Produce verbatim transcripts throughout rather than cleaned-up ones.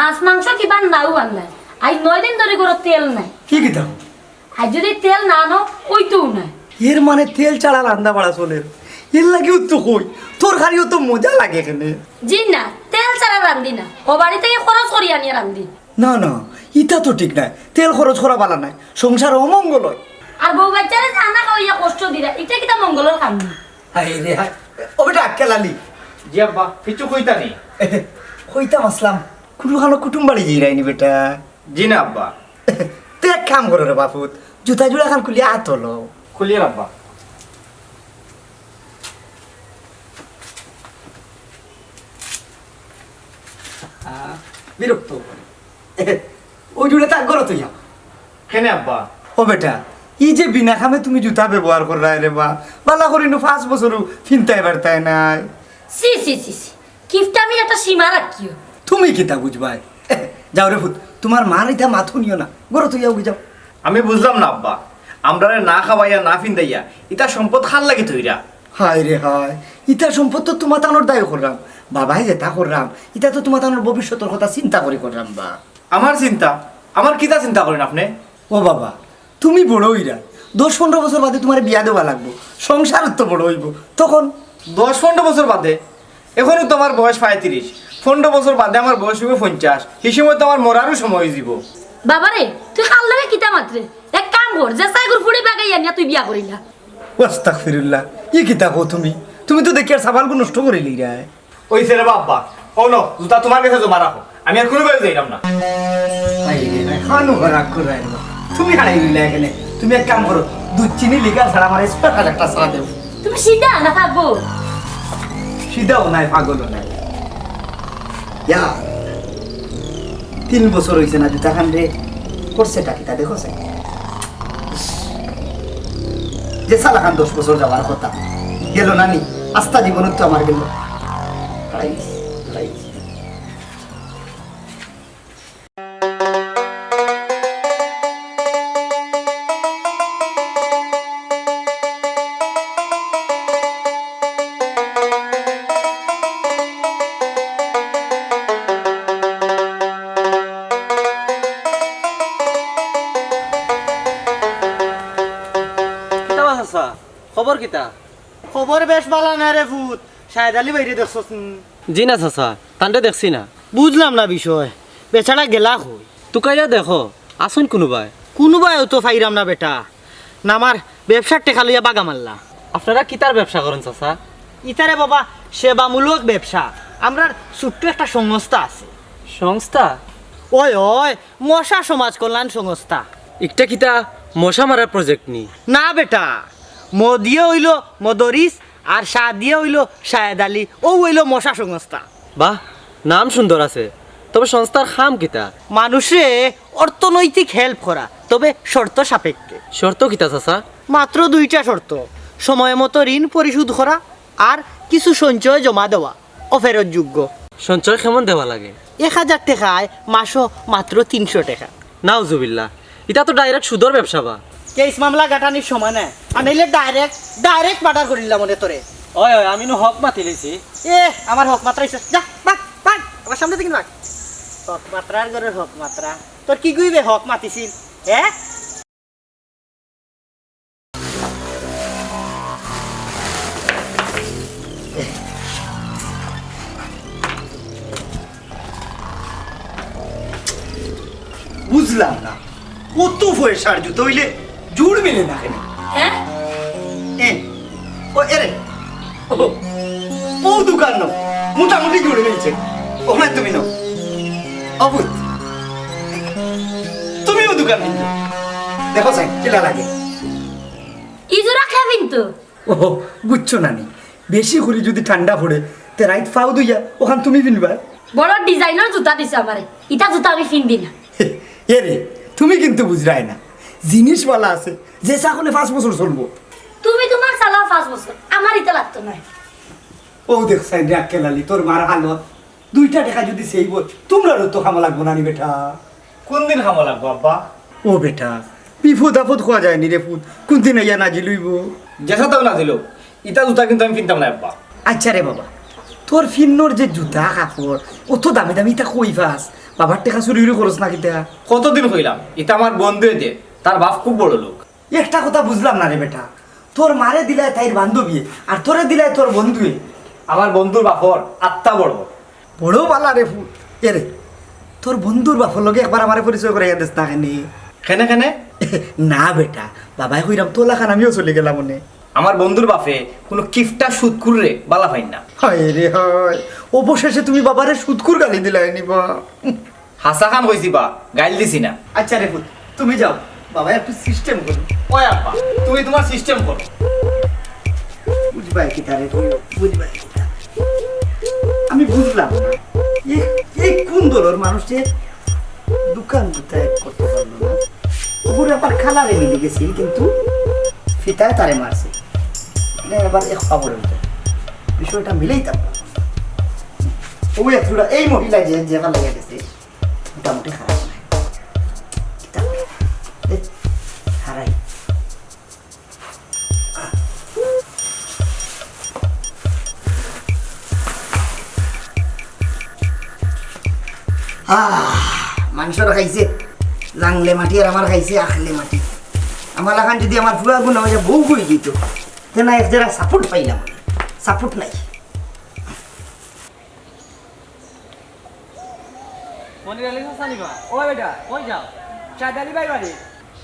মাছ মাংস কিবা নাও আনলায়, আইজ নয় দিন ধরি ঘরো তেল নাই। কি কিতা? আইজ যুদি তেল না আনো, অইতো নায়। এর মানে তেল ছাড়া রান্দা বাড়া চলের, এর লাগিউ তো কই, তরকারিও তো মজা লাগে কেনে। জি না, তেল ছাড়া রান্দি না, অউ বাড়ি থাকি খরচ করি আনিয়া রান্দি। না না, ইতা তো ঠিক নায়, তেল খরচ করা ভালা নায়, সংসার অমঙ্গল অয়। আর বউ বাচ্চারে খানা খাওয়াইয়া কষ্ট দিরা, ইটা কিতা মঙ্গলর কাম নি? হায় রে হায়। ও বেটা, আক্কেল আলী। জি আব্বা, কিচ্ছু কইতা নি? কইতাম আছলাম, কুনু খানো কুটুম বাড়ি যাইরায় নি বেটা? জি না আব্বা। তে এক কাম করো রে বাপুত, জুতা জুড়া খান খুলিয়া আতো লও। খুলিয়ার আব্বা। আহ, বিরক্ত করে। ওই জুড়ে তাক করো তুই। কেনে আব্বা? ও বেটা, ই যে বিনা কামে তুমি জুতা ব্যবহার কররায় রে বা, বালা করি নু পাঁচ বছরও ফিনতায় পারতায় নায়। ছি, ছি, ছি, ছি। কিফটামির একটা সীমা রাখিও। তুমি কিতা বুঝবায়? যাও রে পুত, তুমার মার ইতা মাত হুনিও না, ঘরো তুই যাও, যাও। আমি বুঝলাম না আব্বা, আমরারে না খাওয়াইয়া না ফিন্দাইয়া ইতা সম্পদ কার লাগি থইরা? হায় রে হায়, ইতা সম্পদ তো তুমা তানর দায় কররাম, বাবায় যেতা কররাম, ইতা তো তুমা তানর ভবিষ্যতর কথা চিন্তা করি কররাম বা। আমার চিন্তা? আমার কিতা চিন্তা করইন আপনে? ও বাবা, তুমি বড় অইরায়, দশ পনরো বছর বাদে তুমারে বিয়া দেওয়া লাগবো, সংসার তো বড় অইবো, তখন। দশ পনরো বছর বাদে? এখনো তো আমার বয়স পঁয়ত্রিশ, পনরো বছর বাদে আমার বয়স অইবো পঞ্চাশ, হি সময় তো আমার মরারও সময় অইযিবো। বাবারে, তুই কার লগে কিতা মাতরে? এক কাম কর, যে সাইগুর ফুড়ি বাগাই আনিয়া তুই বিয়া করিলা। আস্তাগফিরুল্লাহ, ই কিতা কও তুমি? তুমি তো দেখিয়ার ছাবালগু নষ্ট করিলিরায়। অইছে রে বা আব্বা, অউ নেও, জুতা তুমার গেছে জমা রাখো, আমি আর কুনু বায়দি যাইরাম না। হায় রে হায়, খানো রাগ করে আইলো। তুমি হারাই রইলা এখানে, তুমি এক কাম করো, দুধ চিনি লিকার ছাড়া আমার special একটা চা দেও। তুমি সিধা না পাগল? সিধাও নায়, পাগলও নায়। ইয়া, তিন বছর অইছে না জুতা খান রে, করছেটা কিতা দেখো চাই। যে সালাখান দশ বছর যাওয়ার কথা, গেল না নি? আস্তা জীবন তো আমার গেল। হারাই গেছে, হারাই গেছে। কিতা বা চাচা, খবর কিতা? খবর বেশ বালা নায় রে পুত, শাহেদ আলী ভাইরে দেখছস নি? জি না চাচা, তানরে দেখছি না। বুঝলাম না বিষয়, বেচারা গেলা কই? তুকাইয়া দেখো, আছইন কুনুবায়? কুনুবায়ও তো পাইরাম না বেটা, না আমার ব্যবসার টেকা লইয়া বাগা মারলা। আপনারা কিতার ব্যবসা করইন চাচা? ইতারে বাবা, সেবামূলক ব্যবসা, আমরার ছোট্ট একটা সংস্থা আছে। সংস্থা? ওই ওই, মশা সমাজ কল্যাণ সংস্থা। ইকটা কিতা মশা মারার project নি? না বেটা, ম দিয়া অইলো মদরিছ, আর শা দিয়া অইলো শাহেদ আলী, অউ অইলো মশা সংস্থা। বাহ, নাম সুন্দর আছে, তবে সংস্থার কাম কিতা? মানুষরে অর্থনৈতিক help করা, তবে শর্ত সাপেক্ষে। শর্ত কিতা চাচা? মাত্র দুইটা শর্ত, সময় মতো ঋণ পরিশোধ করা আর কিছু সঞ্চয় জমা দেওয়া। অফেরতযোগ্য। সঞ্চয় কেমন দেওয়া লাগে? এক হাজার টেকায় মাসো মাত্র তিনশো টেকা। নাউজুবিল্লাহ, ইতা তো direct সুদর ব্যবসা বা। Case মামলা গাটানির সময় নাই, আর নাইলে direct, direct murder করিলাম মনে তোরে। ওই, ওই, আমি নু হক মাতি লইছি। এ, আমার হক মাতরা ইসে, যা, ভাগ, ভাগ, আমার সামনে থাকি ভাগ। হক মাতরার ঘরর হক মাতরা, তোর কিগুয়ে হক মাতিছিল, হ্যাঁ? বুঝলাম না, অত পয়সার জুতা অইলে জুড় মিলে না কেনে? হ্যাঁ? এ, ও, এরে, ও, অউ দোকান নু, মোটামুটি জুড় মিলছে। ও মা, তুমি নও। অবুত। তুমিও দোকান নিও। দেখো চাই, কিলা লাগে। ই জোড়া কে ফিনতো? ও, বুঝছো না নি? বেশি করি যুদি ঠান্ডা পড়ে, তে রাইত পাও ধুইয়া অখান তুমি ফিনবায়। বড় designer জুতা দিছে আমারে। ইতা জুতা আমি ফিন্দি না। এরে, তুমি কিন্তু বুঝরায় না। জিনিস বালা আছে, যে চা করলে পাঁচ বছর চলবো। তুমি তুমার চালাও পাঁচ বছর, আমার ইতা লাগতো নায়। অউ দেখ চাইন রে আক্কেল আলী, তোর মার হালত। দুইটা টেকা যুদি সেইব, তুমরারও তো কামো লাগবো না নি বেটা। কুনদিন কামো লাগবো আব্বা? ও বেটা, বিপদ আপদ কওয়া যায় নি রে পুত, কুনদিন আইয়া নাজিল অইবো। যেতা তাও নাজিল অউক, ইতা জুতা কিন্তু আমি ফিনতাম না আব্বা। আইচ্ছা রে বাবা, তোর ফিন্নর যে জুতা কাপড়, অত দামি দামি ইতা কই পাস? বাবার টেকা চুরি উরি করস না কিতা? কতদিন কইলাম, ইতা আমার বন্ধুয়ে দে, তার বাপ খুব বড় লোক। একটা কথা বুঝলাম না রে বেটা, তোর মারে দিলায় তাইর বান্ধবীয়ে, আর তোরে দিলায় তোর বন্ধুয়ে। আমার বন্ধুর বাপর আত্মা বড়। বড় বালা রে ফুত। এ রে, তোর বন্ধুর বাপর লগে একবার আমারে পরিচয় করাইয়া দিস না কেনে? কেনে, কেনে? না বেটা, বাবায় কইরাম তোলা খান আমিও চলি গেলাম মনে। আমার বন্ধুর বাপে কোনো কিফটা সুদকুররে বালা পাইন না। হায় রে হায়, অবশেষে তুমি বাবারে সুদকুর গালি দিলায় নি বা। হাছা খান কইছি বা, গাইল দিছি না। আচ্ছা রে ফুত, তুমি যাও, বাবা একটু সিস্টেম করো। ওই আব্বা, তুমি তোমার সিস্টেম করো। বুঝবায় কিতা রে তুমি, বুঝবায় কিতা? আমি বুঝলাম না, এই, এই কোন দলর মানুষ যে দোকান গুতা এক করতে পারলো না? ওগুলো আবার খালারে মিলি গেছিল, কিন্তু ফিতায় তারে মারছে। এটা আবার এক খবর হইতো, বিষয়টা মিলেই থাকবো। ও এক জোড়া, এই মহিলা যে, যে ভালো গেছে, মোটামুটি খারাপ না। কিতা করে? এ, হারাই। আহ, মানষর খাইছে জাংলে মাটি, আর আমার খাইছে আখলে মাটি। আমার লাখান যদি আমার ফুয়া গুনা হইয়া বউ হয়ে দিত, তে না এক জেরা সাপোর্ট পাইলাম, সাপোর্ট নাই। মনির আলী হাসানি বা, ও বেটা, কই যাও? শাহেদ আলী ভাই বাড়ি।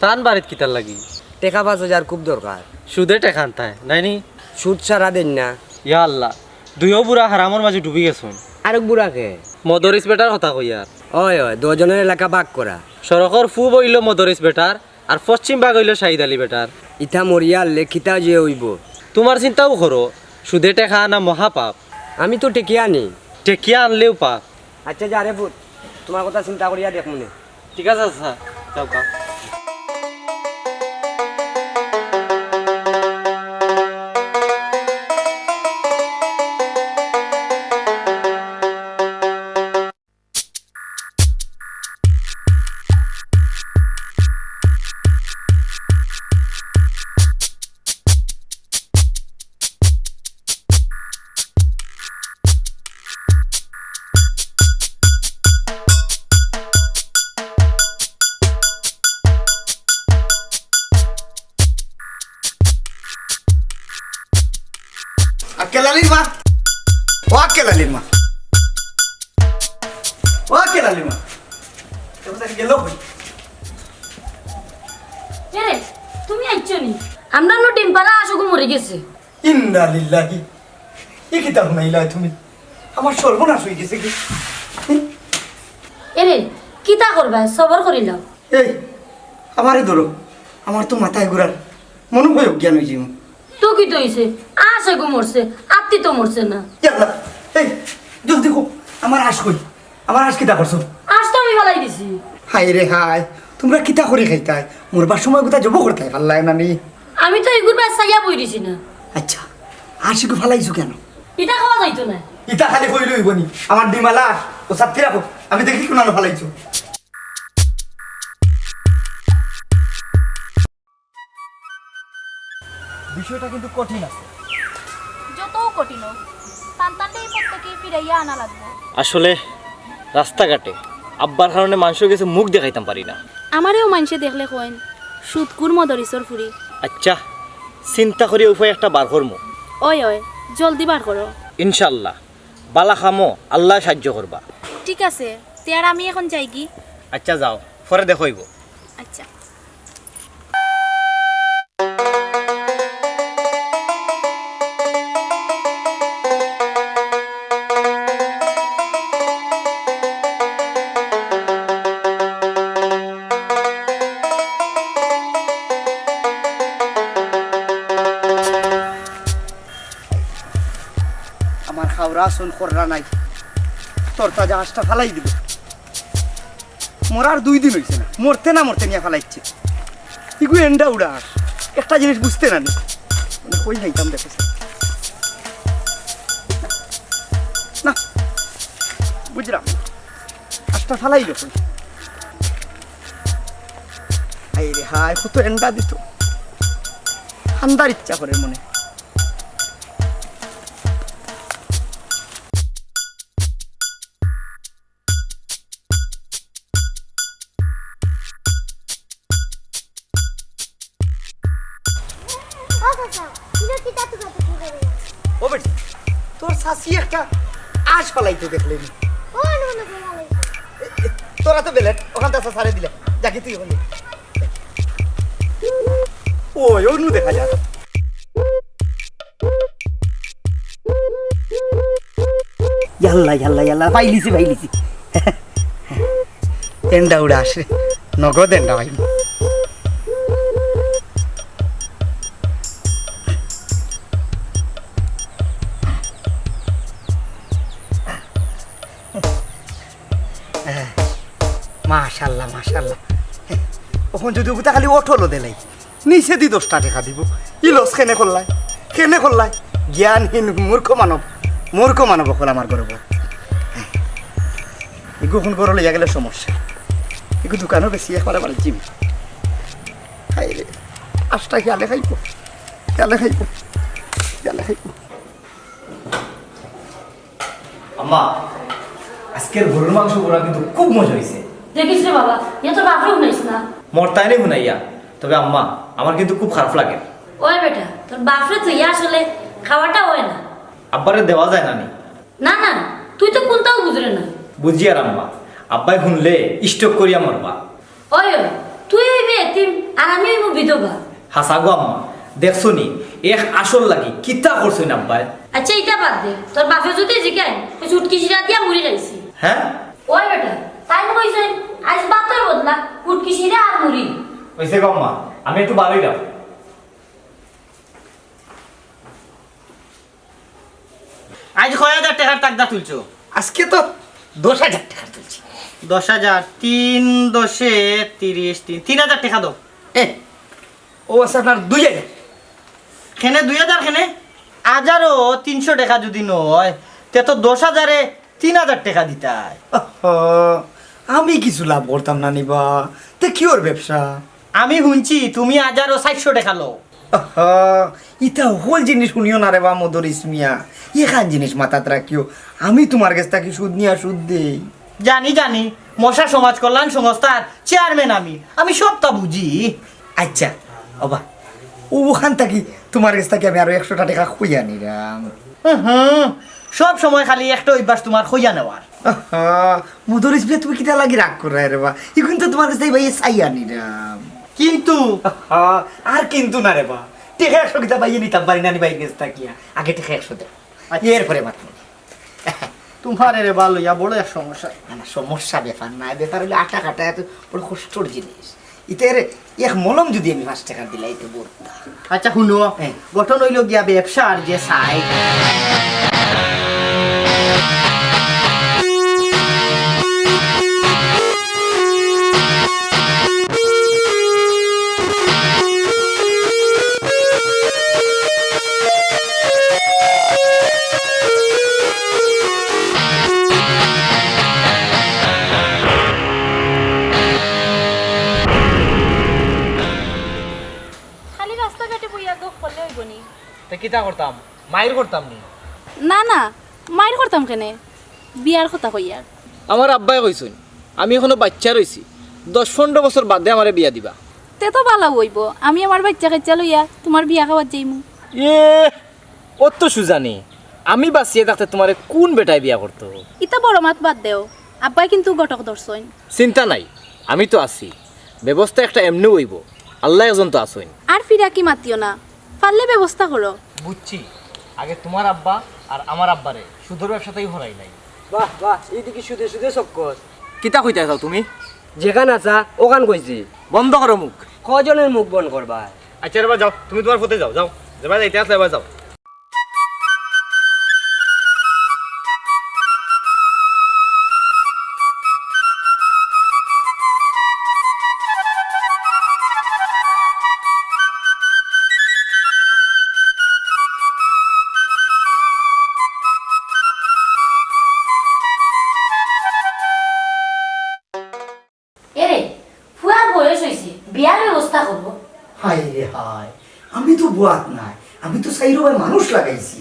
তান বাড়িত কিতার লাগি? টেকা পাঁচ হাজার খুব দরকার। সুদে টেকা আনতায়, নাইনি? সুদ সারা দেন না। ইয়া আল্লাহ, দুইও বুড়া হারামর মাঝে ডুবি গেছইন। আরক বুড়া কে? মদরিস বেটার কথা কইয়ার। ওই, ওই, দুজনের এলাকা ভাগ করা। সড়কর পূব অইলো মদরিস বেটার, আর পশ্চিম ভাগ অইলো শাহিদ আলী বেটার। ইতা মরিয়া আনলে কিতা যে অইবো? তোমার চিন্তাও করো, সুদে টেকা আনা মহাপাপ। আমি তো টেকিয়া আনি। টেকিয়া আনলেও পাপ। আচ্ছা, যা রে পুত, তোমার কথা চিন্তা করিয়া দেখমুনে। ঠিক আছে, আচ্ছা, যাও কা। আক্কেল আলীর মা, ও আক্কেল আলীর মা, ও আক্কেল আলীর মা, এ কোথায় গেল কই? এরে, তুমি আইছো নি? আমরা নু ডিম পাড়া আশোক মরি গেছে। ইন্না লিল্লাহি। ই কিতা হুনাইলায় তুমি? আমার সর্বনাশ অই গেছে কি? এরে, কিতা করবায়? সবর করি লও। এই, আমারে ধরো। আমার তো মাথায় ঘুরার, মনে হয় অজ্ঞান অই যাইমু। তো কিতা অইছে? আশোক মরছে, আত্তি তো মরছে না। ইয়াল্লা, এই, জলদি কও, আমার আশ কই? আমার আশ কিতা করছো? আশ তো আমি ফালাই দিছি। হায় রে হায়, তুমরা কিতা করি খাইতায়? মরবার সময় গুতা জবো করতায় পারলায় না নি? আমি তো ইগুর বায় চাইয়া বই দিছি না। আচ্ছা, আশ ইগু ফালাইছো কেনে? ইতা খাওয়া যাইতো না। ইতা খালি কইলে অইবো নি? আমার ডিমালা, ও সাত্তি রাখো, আমি দেখি কুনানো ফালাইছো। বিষয়টা কিন্তু কঠিন আছে। যতও কঠিন হোক, তান তানরে ই পথ থাকি ফিরাইয়া আনা লাগবো। আসলে রাস্তাঘাটে আব্বার কারণে মানষর গেছে মুখ দেখাইতাম পারি না। আমারেও মানষে দেখলে কইন, "সুদকুর মদরিসর ফুরি।" আচ্ছা, চিন্তা করি উপায় একটা বার করমু। ওই, ওই, জলদি বার করো। ইনশাআল্লাহ, বালা কামো আল্লায় সাইয্য করবা। ঠিক আছে, তে আর আমি এখন যাইগি। আচ্ছা, যাও, পরে দেখা অইবো। আচ্ছা। আমার খাওরা আসন খররা নাই, তোর তাজা আশটা ফালাই দিবো। মরার দুই দিন অইছে না, মরতে না মরতে নিয়া ফালাইছে। ইগু এন্ডা উড়া আশ। একটা জিনিস বুঝতে না নি। মানে কই খাইতাম দেখো। না, বুঝলাম। আশটা ফালাইলো কই? হায় রে হায়, কত এন্ডা দিত। খান্দার ইচ্ছা করে মনে। ও চাচা, ইনো কিতা তুকাতুকি করো? ও বেটি, তোর চাচি একটা আশ ফালাইতে দেখলে নি? ও, নো, নো, নো, নো। এ, এ, তোরা তো বেলেট, ওখান চাচা সারে দিলে। যাকে তুই ওখানে। ওই, অনু দেখা যায়। ইয়াল্লা, ইয়াল্লা, ইয়াল্লা, পাইলিছি, পাইলিছি। এন্ডা উড়া আসে, নগদ এন্ডা ভাই। মাশাআল্লাহ, মাশাআল্লাহ। অখন যুদি উগুতা খালি অটলো দেলাই, নিচেদি দশটা টেকা দিবো। ই লস কেনে করলায়? কেনে করলায়? জ্ঞানহীন মূর্খ মানব, মূর্খ মানব অকল আমার গর্ব। ইগু অখন ঘরো লইয়া গেলে সমস্যা। ইগু দোকানো বেশি একবারে বাড়ি জিম। হায় রে, আশটা হিয়ালে খাইবো, হিয়ালে খাইবো, হিয়ালে খাইবো। আম্মা, আজকের গরুর মাংস ভুনা কিন্তু খুব মজা অইছে। দেখিস রে বাবা, ইয়া তোর বাপরে হুনাইস না। মোর তাইনে হুনাইয়া, তবে আম্মা, আমার কিন্তু খুব খারাপ লাগে। ওই বেটা, তোর বাপরে থইয়া আসলে খাওয়াটা অয় না। আব্বারে দেওয়া যায় না নি? না, না, তুই তো কুনটাও বুঝরে না। বুঝিয়ার আম্মা, আব্বায় হুনলে stroke করিয়া মরবা। ওই, ওই, তুই অইবি এতিম, আর আমি অইমু বিধবা। হাছা গো আম্মা, দেখছো নি, এক আশর লাগি কিতা করছইন আব্বায়? আচ্ছা, ইটা বাদ দে, তোর বাপে যুদি জিকাইন, কইস উটকি শিরা দিয়া মুড়ি খাইছি। হ্যাঁ? ওই বেটা, তাইন কইছইন, আইজ ভাতর বদলা উটকি শিরা আর মুড়ি। অইছে গো আম্মা, আমি একটু বারইলাম। আইজ কয় হাজার টেকার তাগদা তুলছো? আজকে তো দশ হাজার টেকা তুলছি। দশ হাজার, তিন দশে তিরিশ, তিন, তিন হাজার টেকা দেও। এ, ও আছে আপনার দুই হাজার। কেনে দুই হাজার কেনে? হাজারো তিনশো টেকা যুদি নয়, তে তো দশ হাজারে তিন হাজার টেকা দিতায়। আহা, আমি কিছু লাভ করতাম না নি বা, তে কিওর ব্যবসা? আমি হুনছি তুমি হাজারো চাইরশো টেকা লও। আহা, ইতা হকল জিনিস হুনিও না রে বা মদরিছ মিয়া। ইখান জিনিস মাথাত রাখিও, আমি তুমার গেছ থাকি সুদ নিয়া সুদ দেই। জানি, জানি, মশা সমাজ কল্যাণ সংস্থার চেয়ারম্যান আমি, আমি সবতা বুঝি। আচ্ছা, ওবা, অখান থাকি তুমার গেছ থাকি আমি আরো একশোটা টেকা খইয়া নিরাম। হুম, সব সময় খালি একটা অভ্যাস তুমার খইয়া নেওয়ার। আহা, মদরিছ মিয়া, তুমি কিতা লাগি রাগ কররায় রে বা? ইগুন তো তুমার গেছ থাকি ভাইয়ে চাইয়া নিরাম। কিন্তু আহা, আর কিন্তু না রে বা। টেকা একশো কিতা ভাইয়ে নিতাম পারি না নি ভাইর গেছ থাকিয়া? আগে টেকা একশো দেও। আচ্ছা। এরপরে মাত নি। তুমারে রে বা লইয়া বড় এক সমস্যা। না, না, সমস্যা ব্যাপার নায়। ব্যাপার অইলো আটা কাটা এত বড় কষ্টর জিনিস। ইতারে এক মলম যুদি আমি পাঁচ টেকার দিলাই তো বলতা। আচ্ছা, হুনো, হ্যাঁ। গঠন অইলো গিয়া ব্যবসার যে site। খালি রাস্তাঘাটে বইয়া গপ করলে অইবো নি? তে কিতা করতাম? মাইর করতাম নি? না, না, মাইর করতাম কেনে? বিয়ার কথা কইয়ার। আমার আব্বায় কইছইন, আমি এখনো বাইচ্চা রইছি, দশ পনরো বছর বাদে আমারে বিয়া দিবা। তে তো ভালাউ অইবো, আমি আমার বাইচ্চা-কাইচ্চা লইয়া তুমার বিয়া খাওয়াত যাইমু। এ, অত সুজা নি? আমি বাঁচিয়া থাকতে তুমারে কুন বেটায় বিয়া করতো? ইতা বড় মাত বাদ দেও, আব্বায় কিন্তু ঘটক ধরছইন। চিন্তা নাই, আমি তো আছি, ব্যবস্থা একটা এমনেউ অইবো, আল্লায় একজন তো আছইন। আর ফিরাকি মাতিও না, পারলে ব্যবস্থা করো। বুঝছি, আগে তুমার আব্বা আর আমার আব্বারে সুদর ব্যবসাতেই হরাই নাই। বাহ, বাহ, ইদিকে সুদে সুদে চক্কর। কিতা কইতায় চাও তুমি? যেখান আছা, ওখান কইছি। বন্ধ করো মুখ। কয়জনের মুখ বন্ধ করবা? আচ্ছা রে বা, যাও, তুমি তুমার পথে যাও, যাও। যেবার যাইতে আসলে এবার যাও। এরে, ফুয়ার বয়স অইছে, বিয়ার ব্যবস্থা করো। হায় রে হায়, আমি তো বুয়াত নায়, আমি তো চাইরোবায় মানুষ লাগাইছি।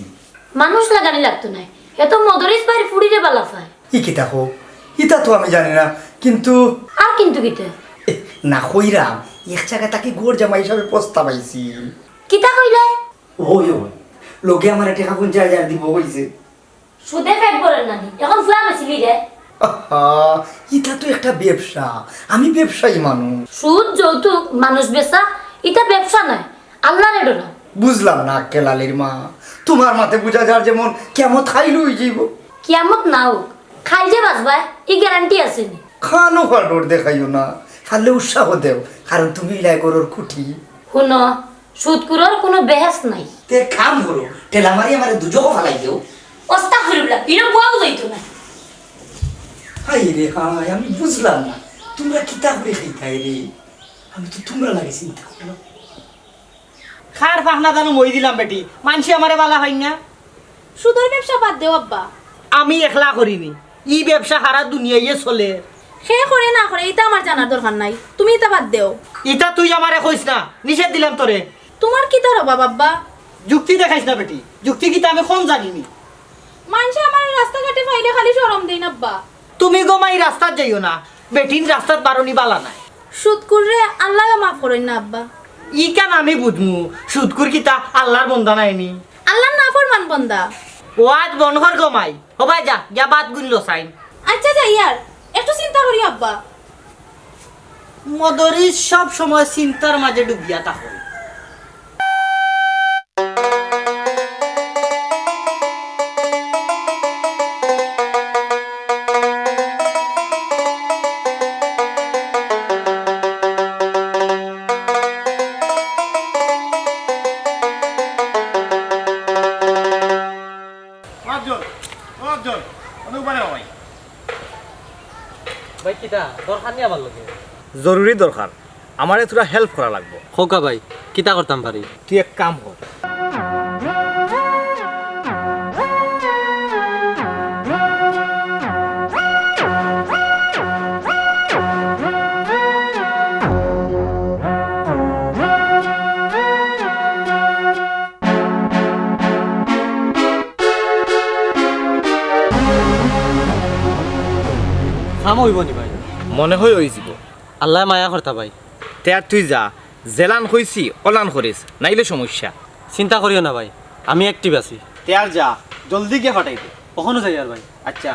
মানুষ লাগানি লাগতো নায়, হে তো মদরিছ ভাইর ফুড়িরে বালা পায়। ই কিতা কও? ইতা তো আমি জানি না, কিন্তু আর কিন্তু কিতা? এ, না কইরাম, এক জাগা থাকি ঘর জামাই হিসাবে প্রস্তাব আইছিল। কিতা কইলে? ওই, ওই, লগে আমারে টেকা পঞ্চাশ হাজার দিবো কইছে। সুদে পেট ভরের নানি, এখন ফুয়া বেচিলি রে। আহা, ইটা তো একটা ব্যবসা, আমি ব্যবসায়ী মানুষ। সুদ, যৌতুক, মানুষ বেচা, ইটা ব্যবসা নায়, আল্লারে ডরাও। বুঝলাম না আক্কেল আলীর মা, তুমার মাতে বুঝা যার যেমন কিয়ামত কাইল অইযিবো। কিয়ামত না অউক, কাইল যে বাচবায়, ই গ্যারান্টি আছে নি? কানো ফাডর দেখাইও না, পারলে উৎসাহ দেও, কারণ তুমি ইলা ঘরর খুঁটি। হুনো, সুদখুরর কুনু বেহেস্ত নাই। তে কাম করো, ঠেলা মারি আমারে দুজখো ফালাই দেও। আস্তাগফিরুল্লাহ, ইনো বুয়াও যাইতো না। হায় রে হায়, আমি বুঝলাম না, তুমরা কিতা করি খাইতায় রে? আমি তো তুমরার লাগি চিন্তা করলাম। কার ফাখনা জানো মই দিলাম বেটি, মানষে আমারে বালা পাইন না। সুদর ব্যবসা বাদ দেও আব্বা। আমি একলা করি নি, ই ব্যবসা হারা দুনিয়ায় চলের। কে করে না করে, ইতা আমার জানার দরকার নাই, তুমি ইতা বাদ দেও। ইতা তুই আমারে কইস না, নিষেধ দিলাম তোরে। তুমার কিতার অভাব আব্বা? যুক্তি দেখাইস না বেটি, যুক্তি কিতা আমি কম জানি নি। মানষে আমারে রাস্তাঘাটে পাইলে খালি শরম দেইন আব্বা। তুমি গো মাই রাস্তাত যাইও না, বেটিন রাস্তাত বারনি বালা নায়। সুদখুররে আল্লায়ও মাফ করইন না আব্বা। ইখান আমি বুঝমু, সুদখুর কিতা আল্লার বন্দা নায় নি? আল্লার নাফরমান বন্দা। ওয়াজ বন্ধ কর গো মাই, হবায় যা, গিয়া ভাত গুইন ল চাইন। আইচ্ছা যাইয়ার, একটু চিন্তা করি আব্বা। মদরিছ সব সময় চিন্তার মাঝে ডুবিয়া থাকে। ভাই, কিতা দরকার নি আমার লগে? জরুরি দরকার, আমারে থুড়া help করা লাগবো। কউক্কা ভাই, কিতা করতাম পারি? তুই এক কাম কর। কাম অইবো নি ভাই? মনে হয় অইযিবো। আল্লায় মায়া করতা ভাই। তে আর তুই যা, যেলান কইছি অলান করিস, নাইলে সমস্যা। চিন্তা করিও না ভাই, আমি active আছি। তে আর যা, জলদি গিয়া ফাটাই দে। অখনউ যাইয়ার ভাই। আইচ্ছা।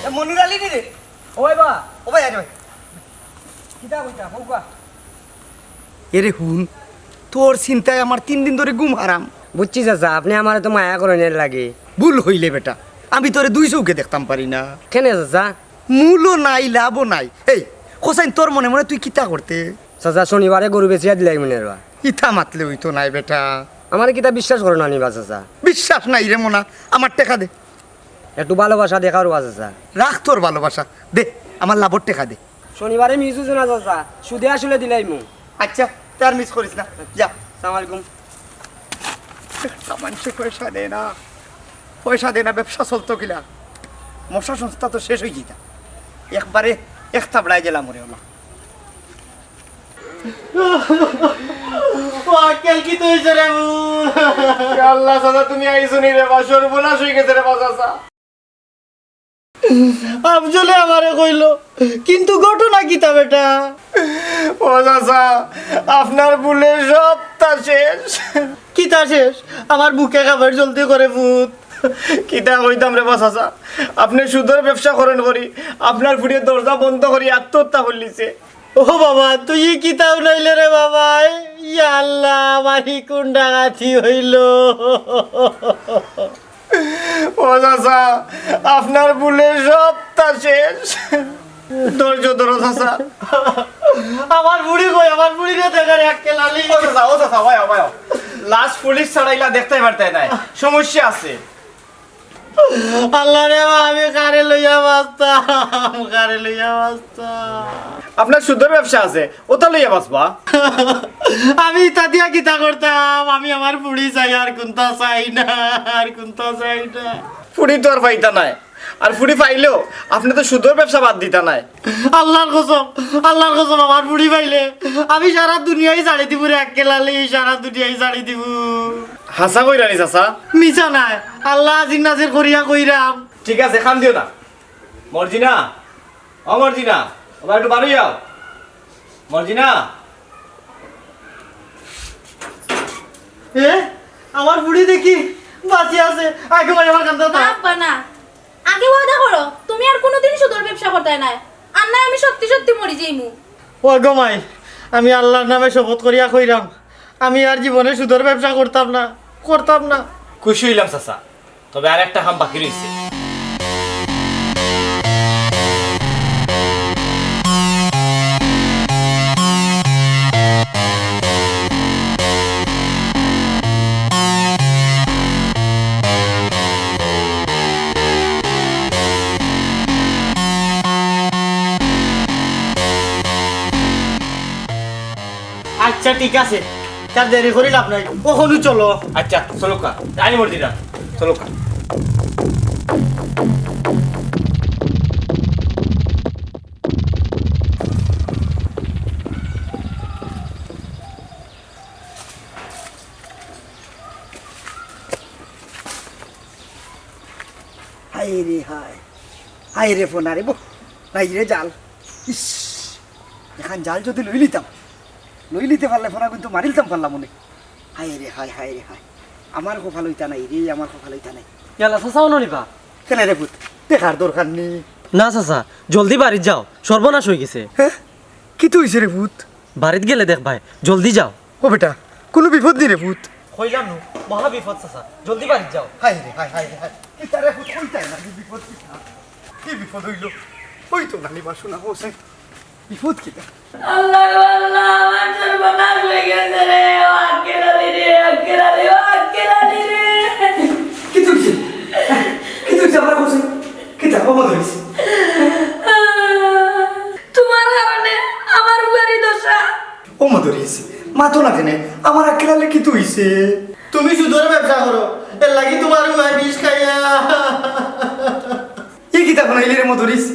এ মনির আলী নি রে? ও ভাই বা, ও ভাই, আরে ভাই। কিতা কইতা, কউক্কা? এরে হুন, তোর চিন্তায় আমার তিন দিন ধরি ঘুম হারাম। বুঝছি চাচা, আপনে আমারে তো মায়া করইন এর লাগি। ভুল কইলে বেটা, আমি তোরে দুই চউখে দেখতাম পারি না। কেনে চাচা? মূলও নাই, লাভও নাই। এই, কছাইন তোর মনে মনে তুই কিতা করতে? চাচা, শনিবারে গরু বেচিয়া দিলাইমু নে রে বা। ইতা মাতলে অইতো নায় বেটা। আমারে কিতা বিশ্বাস করো না নি বা চাচা? বিশ্বাস নাই রে মনা, আমার টেকা দে। একটু ভালোবাসা দেখাও রে বা চাচা। রাখ তোর ভালোবাসা, দে, আমার লাভর টেকা দে। শনিবারে miss অইছে না চাচা, সুদে আসলে দিলাইমু। আইচ্ছা, তে আর miss করিস না, যা। আসসালামু আলাইকুম। একটা মানষে পয়সা দেয় না, পয়সা দেয় না, ব্যবসা চলতো কিলা? মশা সংস্থা তো শেষ অইযিতা। একবারে এক থাবড়ায় গেলাম ওরে ওলা। ও আক্কেল, কিতা অইছে রে বা? আল্লাহ, চাচা, তুমি আইছো নি রে বা? সর্বনাশ অইগেছে রে বা, চাচা। আফজলে আমারে কইলো, কিন্তু ঘটনা কিতা বেটা? ও চাচা, আপনার ভুলে সবতা শেষ। কিতা শেষ? আমার বুকে খাবার জ্বলতে করে ফুত। কিতা কইতাম রে বা চাচা, আপনে সুদর ব্যবসা করেন করি, আপনার ফুড়িয়ে দরজা বন্ধ করি আত্মহত্যা করিলিছে। ও বাবা, তুই ই কিতা হুনাইলে রে বাবা? ইয়া আল্লাহ, আমার ই কুন ডাকাতি অইলো? ও চাচা, আপনার ভুলে সবতা শেষ। ধৈর্য ধরো চাচা। আমার ফুড়ি কই? আমার ফুড়িরে দেখার এক কেলালি। ও চাচা, ও চাচা, ওয়াও, ওয়াও। লাশ পুলিশ ছাড়া ইলা দেখতায় পারতায় নায়, সমস্যা আছে। আল্লাহ রে, আমি কারে লইয়া বাঁচতাম, কারে লইয়া বাঁচতাম? আপনার সুদর ব্যবসা আছে, ওটা লইয়া বাঁচবা। আমি ইতা দিয়া কিতা করতাম? আমি আমার ফুড়ি চাই, আর কুন্তা চাই না, আর কুন্তা চাই না। ফুড়ি তো আর পাইতা নায়, আর ফুড়ি পাইলেও আপনে তো সুদর ব্যবসা বাদ দিতা নায়। আল্লার কসম, আল্লার কসম, আমার ফুড়ি পাইলে আমি সারা দুনিয়াই ছাড়ি দিমু রে আক্কেল আলী, সারা দুনিয়াই ছাড়ি দিমু। হাছা কইরা নি চাচা? মিছা নায়, আল্লা আজির নাজির করিয়া কইরাম। ঠিক আছে, কান্দিও না। মর্জিনা, ও মর্জিনা, ও বা একটু বারই আও। মর্জিনা। এ, আমার ফুড়ি দেখি বাঁচি আছে। আগে ভাই আমার কান্দা না, আব্বা না। আগে ওয়াদা করো, তুমি আর কোনোদিন সুদর ব্যবসা করতায় নায়। আর নায় আমি সত্যি সত্যি মরি যাইমু। ও গো মাই, আমি আল্লার নামে শপথ করিয়া কইরাম, আমি আর জীবনে সুদর ব্যবসা করতাম না, করতাম না। খুশি অইলাম চাচা, তবে আর একটা কাম বাকি রইছে। আচ্ছা, ঠিক আছে, তার দেরি করি লাভ নাই, অখনউ চলো। আচ্ছা, চলউক্কা, আইনি মর্জিনা, চলউক্কা। হায় রে হায়, হায় রে ফোনা রে, বো, নাই রে জাল। ইস, এখান জাল যদি লই লিতাম, লই লিতে পারলে ফোনা কিন্তু মারিলতাম পারলাম অনে। হায় রে হায়, হায় রে হায়, আমার কপালো ইতা নাই রে, আমার কপালো ইতা নাই। ইয়াল্লা, চাচা, অনো নিবা? কেনে রে পুত, দেখার দরকার নি? না চাচা, জলদি বাড়িত যাও, সর্বনাশ অই গেছে। হ্যাঁ, কিতা অইছে রে পুত? বাড়িত গেলে দেখবায়, জলদি যাও। ও বেটা, কুনু বিপদ নি রে পুত? কইলাম নু, মহা বিপদ চাচা, জলদি বাড়িত যাও। হায় রে হায়, হায় রে হায়, কিতা রে পুত, কইতায় না, কি বিপদ কিতা? কি বিপদ অইলো? ওই তো নানি বা শোনা, ও সে বিপদ কিতা? আল্লাহ গো আল্লাহ, আমার সর্বনাশ অই গেছে রে, ও আক্কেল আলী রে, আক্কেল আলী, ও আক্কেল আলী রে। কিতা অইছে? কিতা অইছে? আমার কইছে কিতা? ও মা ধরিস। তোমার কারণে আমার বাড়ি দশা। ও মা ধরিস, মাতো না কেনে? আমার আক্কেল আলী কিতা অইছে? তুমি সুদর ব্যবসা করো, এরলাগি তোমার ফুয়ায় বিষ খাইয়া। ই কিতা বানাইলি রে মদরিস?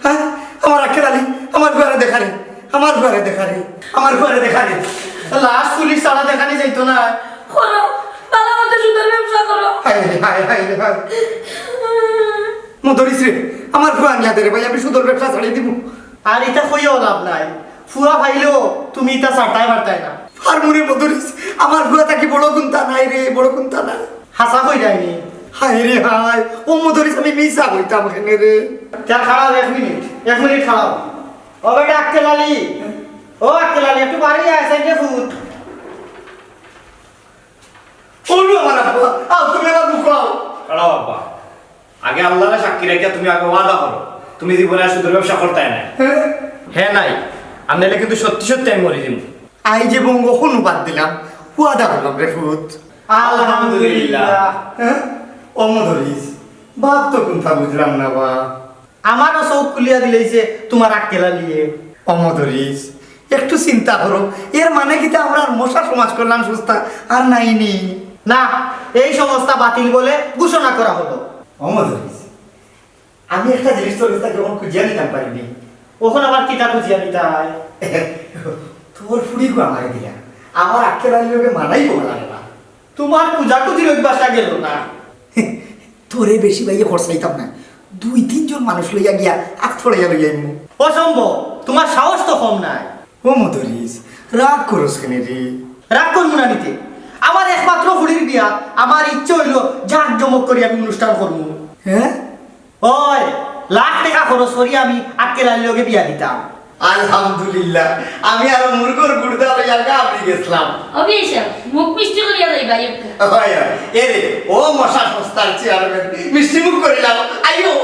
হ্যাঁ? আমার আক্কেল আলী, আমার ফুয়ারে দেখা রে, আমার ফুয়ারে দেখা রে, আমার ফুয়ারে দেখা রে। লাশ পুলিশ ছাড়া দেখানি যাইতো না। করো, ভালা মতো সুদর ব্যবসা করো। হায় রে, হায়, হায় রে, হায়। মদরিস রে, আমার ফুয়া আনিয়া দে রে ভাই, আমি সুদর ব্যবসা ছাড়ি দিমু। আর ইতা কইয়াও লাভ নাই, ফুয়া পাইলেও তুমি ইতা ছাড়তায় পারতায় না। আর মনে মদরিস, আমার ফুয়া থাকি বড় কুন্তা নাই রে, বড় কুন্তা নাই। হাছা কইরায় নি? হায় রে হায়, ও মদরিস আমি মিছা কইতাম কেনে রে? তে খাড়াও এক মিনিট, এক মিনিট খাড়াও। ও বেটা আক্কেল আলী, ও আক্কেল আলী, একটু বাড়ি আয়, সাইডে ফুট। ওলু আমার আব্বা, আও তুমি আমার মুখ আও। খাড়াও আব্বা, আগে আল্লারে সাক্ষী রাখিয়া তুমি আগে ওয়াদা করো, তুমি জীবনে আর সুদর ব্যবসা করতায় নায়। হ্যাঁ? হ্যাঁ নাই, আর নাইলে কিন্তু সত্যি সত্যি আমি মরি যাইমু। আইজ এবং অখনউ বাদ দিলাম, ওয়াদা করলাম রে ফুত। আলহামদুলিল্লাহ। হ্যাঁ? ও মদরিস, বাপ তো কুন্তা বুঝলাম না বা। আমারও চউখ খুলিয়া দিলাইছে তোমার আক্কেল আলীয়ে। ও মদরিস, একটু চিন্তা করো, এর মানে কিতা আমরা আর মশা সমাজ করলাম সুস্তা, আর নাই নি? না, এই সংস্থা বাতিল বলে ঘোষণা করা হলো। ও মদরিস, আমি একটা জিনিস তোর কাছ থাকি অখন খুজিয়া নিতাম পারি নি। অখন আবার কিতা খুজিয়া নিতায়? তোর ফুড়িগু আমারে দিলা, আমার আক্কেল আলীর লগে মানাইবো না রে বা। তোমার খুজাখুজির অভ্যাসটা গেল না। তোরে বেশি ভাইয়ে খরচাইতাম না, দুই তিনজন মানুষ লইয়া গিয়া আত ফড়াইয়া লইয়া আইমু। অসম্ভব, তোমার সাহস তো কম নায়। ও মদরিস, রাগ করস কেনে রে? রাগ করমু না নি তে, আমার একমাত্র ফুড়ির বিয়া, আমার ইচ্ছে অইলো জাঁকজমক করি আমি অনুষ্ঠান করমু। হ্যাঁ? ওই, লাখ টেকা খরচ করি আমি আক্কেল আলীর লগে বিয়া দিতাম। আলহামদুলিল্লাহ, আমি আরো মুরগর গুর্দা লইয়া গাবড়ি গেছলাম। অবি সাব, মুখ মিষ্টি করিয়া যাইবা একটা। হয়, হয়। এ রে, ও মশা সংস্থার চেয়ারম্যান, মিষ্টি মুখ করিলাম, আইও।